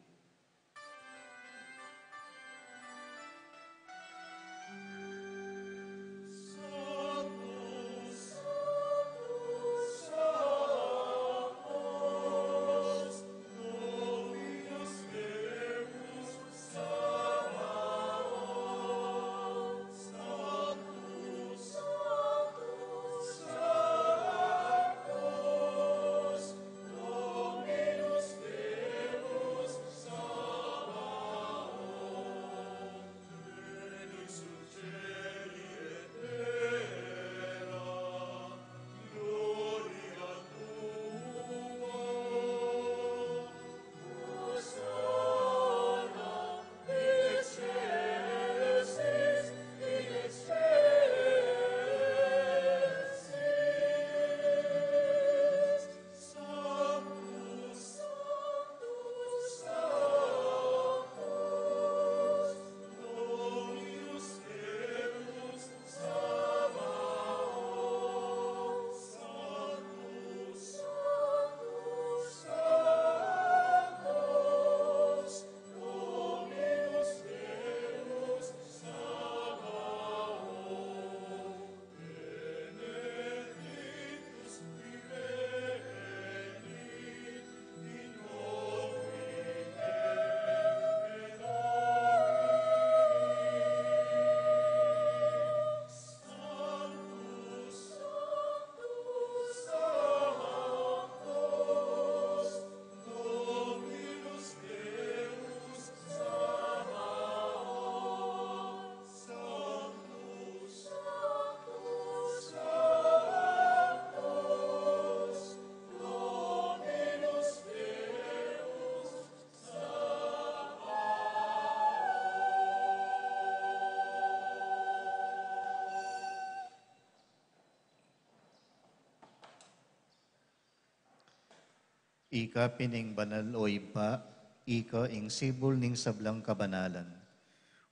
Ika pin ing banal, o Ibpa, ika ing sibul ning sablang kabanalan.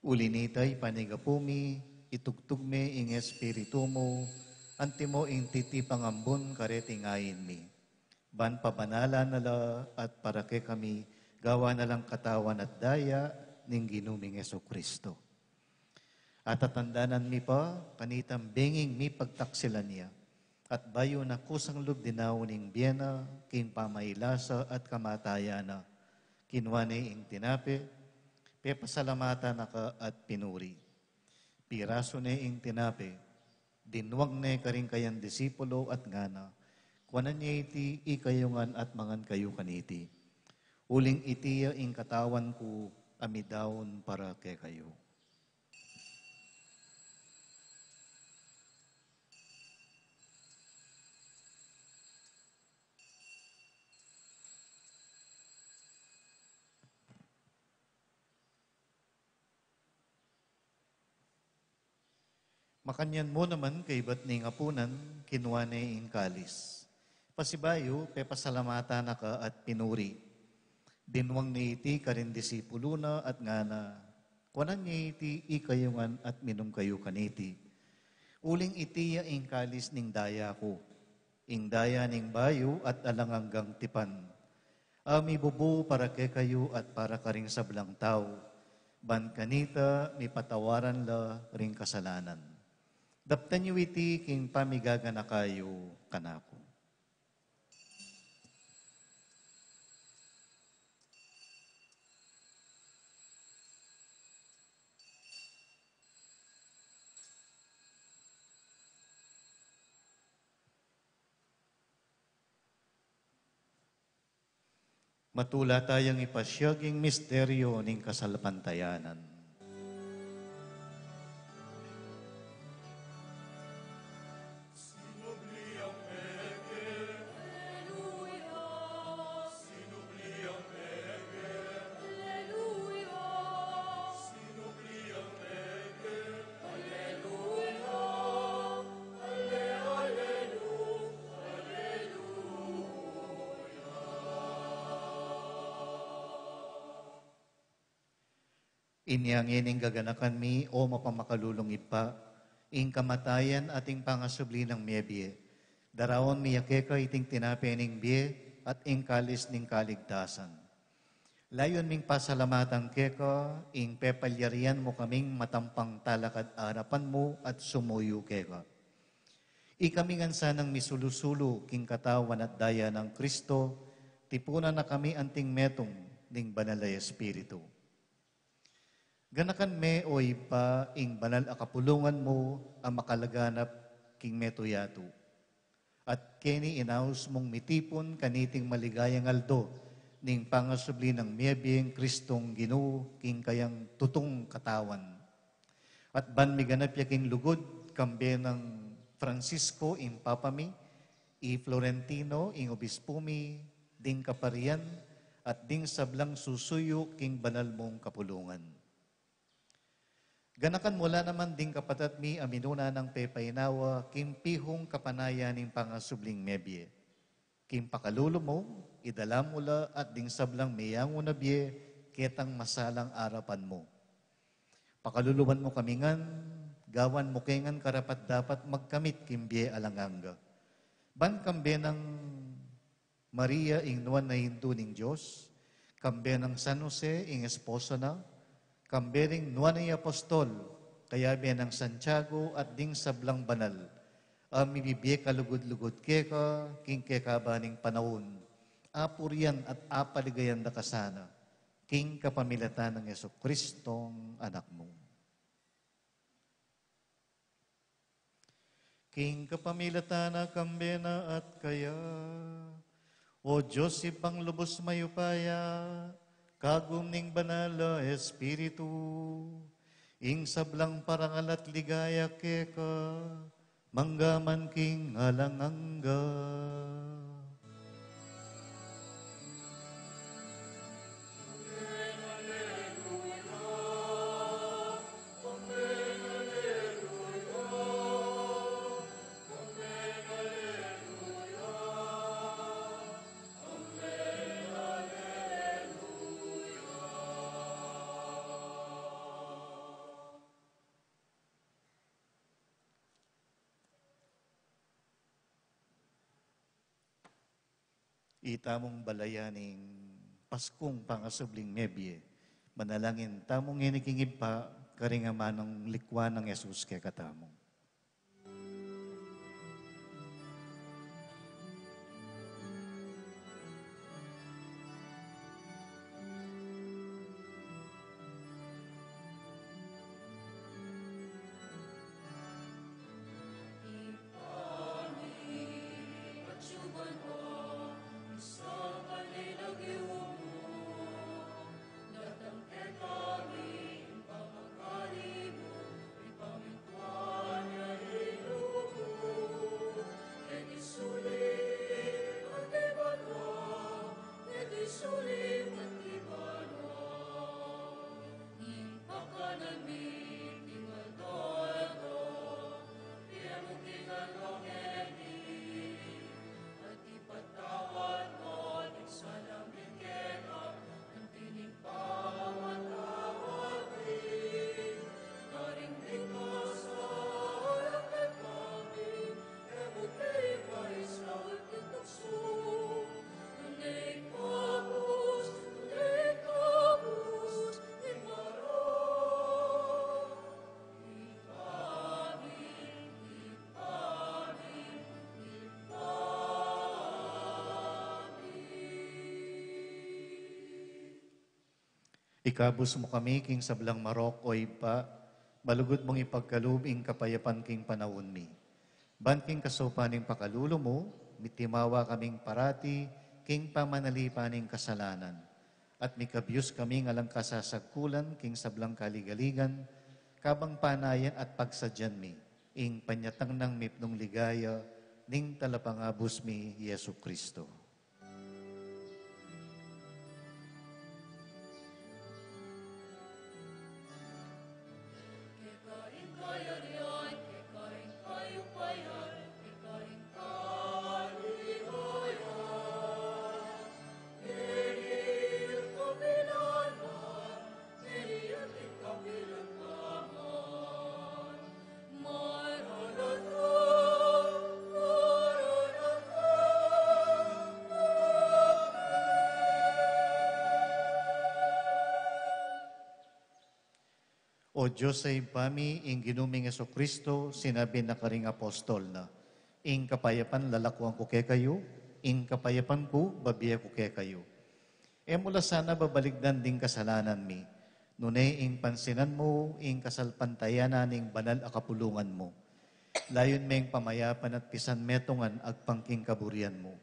Uli nita, ipanyawad mi, itugtug me ing Espiritu mu, antimo ing titipang ambun kareting ain mi. Ban pabanalan na la at para kekami, gawan na lang katawan at daya ning Ginu ming Jesucristo. At tatandanan mi pa, kanitang benging mipagtaksilan ya, at bayu na kusang lub dinaun ing bie na, king pamailasa at kamatayan na, kinua ne ing tinape, pepasalamatan na ka at pinuri. Pirasu ne ing tinape, dinwang ne karing kayang disipulo at ngana, kuanan ye iti ikayu ngan at mangan kayu kaniti. Uling iti ya ing katawan ku a midaun para kekayu. Makanyan mu naman kaybat ning apunan, kinua ne ing kalis. Pasibayu, pepasalamatan na ka at pinuri. Dinwang na iti karing disipulu na at ngana, kuanan ye iti, ikayu ngan at minum kayu kaniti. Uling iti ya ing kalis ning daya ku, ing daya ning bayu at alang anggang tipan, a mibubu para kekayu at para karing sablang tau, ban kanita mipatawaran la ring kasalanan. Daptan yu iti king pamigaganaka yu kanaku. Matula tayang ipasyag ing misteryo ning kasalpantayanan. Inya ngeni gaganakan mi, o mapamakalulung Ibpa, ing kamatayan at ing pangasubli nang mebie. Daraun mi ya keka iting tinape ning bie at ing kalis ning kaligtasan. Layun ming pasalamatan keka ing pepalyarian mu kaming matampang talakad arapan mu at sumuyu keka. Ikami ngan sanang misulu-sulu king katawan at daya nang Kristo, tipunan na kami anting metung ning Banal a Espiritu. Ganakan me, o Ibpa, ing banal a kapulungan mu a makalaganap king metung yatu. At keni inaus mung mitipun kaniting maligayang aldo ning pangasubli nang mebie ing Kristong Ginu king kayang tutung katawan. At ban miganap ya king lugud, kambe nang Francisco ing Papa mi, i Florentino ing Obispu mi, ding kaparian, at ding sablang susuyu king banal mung kapulungan. Ganakan mu la naman ding kapatad mi a minuna nang pepainawa king pihung kapanayan ning pangasubling mebie. King pakalulu mu, idala mu la at ding sablang meyangu na bie ketang masalang arapan mu. Pakaluluan mu kami ngan, gawan mu ke ngan karapat-dapat magkamit king bie alang angga. Ban kambe nang Maria ing nuan a Indu ning Dios, kambe nang San Jose ing esposo na, kambe ring nuan a apostol, kayabe nang Santiago at ding sablang banal a mibibie kalugud-lugud keka king kekaban ning panaun, apurian at apaligayan da ka sana king kapamilatan nang Jesucristong Anak mu. King kapamilatan na, kambe na at kaya, O Dios Ibpang lubus mayupaya, kagum ning Banal a Espiritu, ing sablang parangal at ligaya keka, mangga man king alang angga. Itamung balayan ing Paskung pangasubling mebie. Manalangin tamu ngeni king Ibpa, karing amanung likwan nang Jesus kekatamu. Ikabus mu kami king sablang marok, o Ibpa, malugud mung ipagkalub ing kapayapan king panaun mi. Ban king kasaupan ning pakalulu mu, mitimawa kaming parati king pamanalipan ning kasalanan, at mikabus kaming alang kasasagkulan king sablang kaligaligan, kabang panayan at pagsadyan mi ing panyatang nang mipnung ligaya ning Talapangabus mi, Jesu Cristo. O Dios a Ibpa mi, ing Ginu ming Jesucristo, sinabi na karing apostol na, "Ing kapayapan lalakuan ku kekayu, ing kapayapan ku babie ku kekayu." E mu la sana babalikdan ding kasalanan mi, nune ing pansinan mu ing kasalpantayanan ning banal a kapulungan mu. Layun meng pamayapan at pisan metungan agpang king kaburian mu.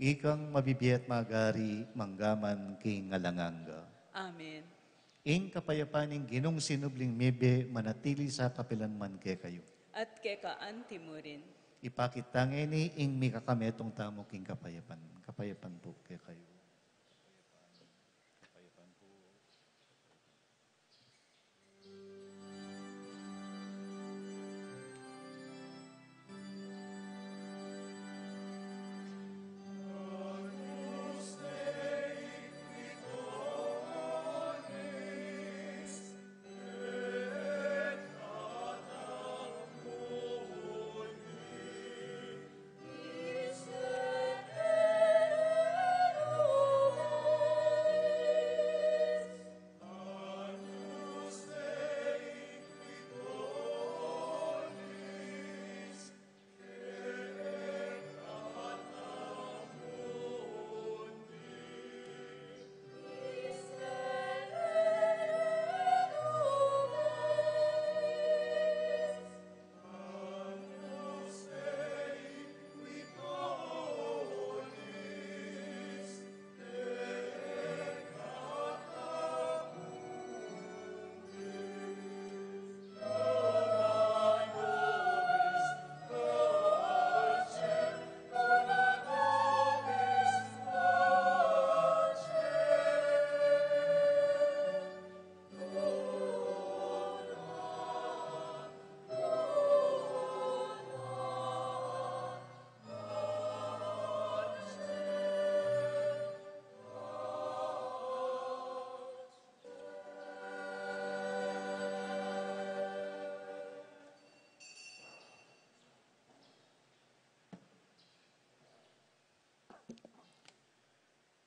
Ikang mabibie at magari manggaman king alang angga. Amen. Ing kapayapan ning Ginung sinubling mebie manatili sa kapilan man kekayu. At keka anti mu rin. Ipakit ta ngeni ing mikakametung tamu king kapayapan. Kapayapan pu kekayu.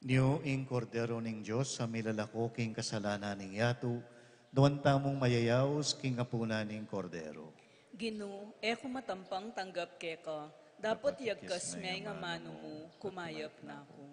Nyo ing Kordero ning Dios a milalako king kasalanan ning yatu, nuan tamung mayayaus king apunan ning Kordero. Ginu, e ku matampang tanggap keka, dapot yagkas me ing amanu mu, kumayap na ku.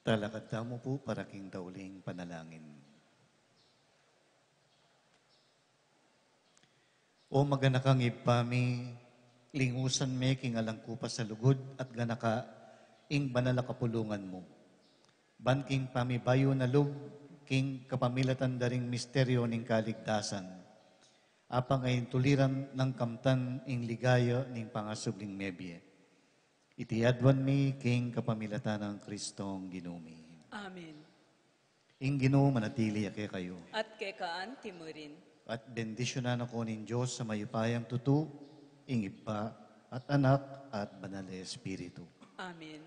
Talakad tamu pu para king dauling panalangin. O maganakang Ibpa mi, lingusan me king alang kupas a lugud at ganaka ing banal a kapulungan mu. Ban king pamibayu na lub king kapamilatan da ring misteryo ning kaligtasan, apang a intuliran nang kamtan ing ligaya ning pangasubling mebie. Iti aduan mi king kapamilatan nang Kristong Ginu mi. Amen. Ing Ginu manatili ya kekayu. At keka anti mu rin. At bendisyunan na ko ning Dios a mayupayang tutu, ing Ibpa, at Anak, at Banal a Espiritu. Amen.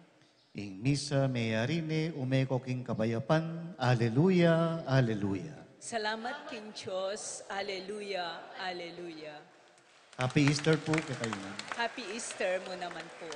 Ing misa meyari ne, ume ko king kapayapan. Aleluya, aleluya. Salamat king Dios. Aleluya, aleluya. Happy Easter pu kekayu ngan. Happy Easter mu naman po.